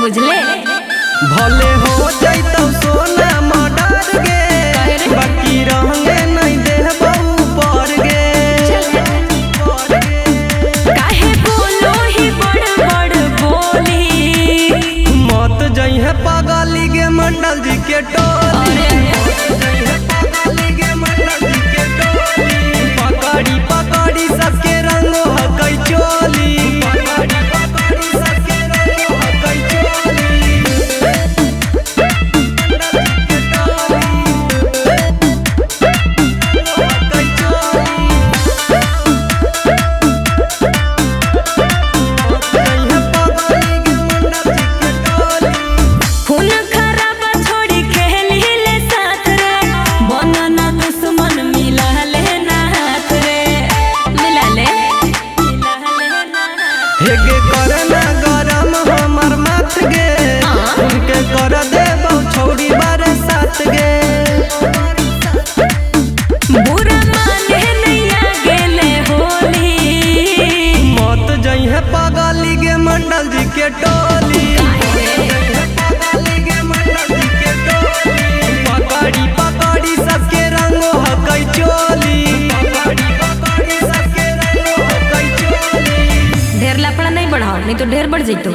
बुझले। भले हो जैतौ सोना मर्डर गे, बाकी रंगे नहीं देबौ ऊपर गे। काहे बोलो ही बड़ बड़ बोली। मत जइहे पगली गे मंडल जी के टोली। जइहे पगली गे मंडल जी के टोली। पकड़ी पकड़ी सबके रंग हकै चोली। पकड़ी पकड़ी सबके रंग हकै चोली। मंडल जी के टोली। हकै चोली। जइहे पगली गे मंडल जी के टोली। खून खराबा छोड़ी खेली ले साथ रे, बनना दुश्मन मिला ले ना हाथ रे। मिला ले, मिला ले ना हाथ। हेगे करना गरम हमर माथ गे, उनके कर देबौ छौड़ी बरसात गे। बुरा माने नैया गेले होली। मत जइहे पगली गे मंडल जी के टोली। जइहे पगली गे मंडल जी के टोली। पकड़ी पकड़ी सबके रंग हकै चोली। पकड़ी पकड़ी सबके रंग हकै चोली। ढेर लफड़ा नहीं बढ़ाओ, नहीं तो ढेर बढ़ जइतो।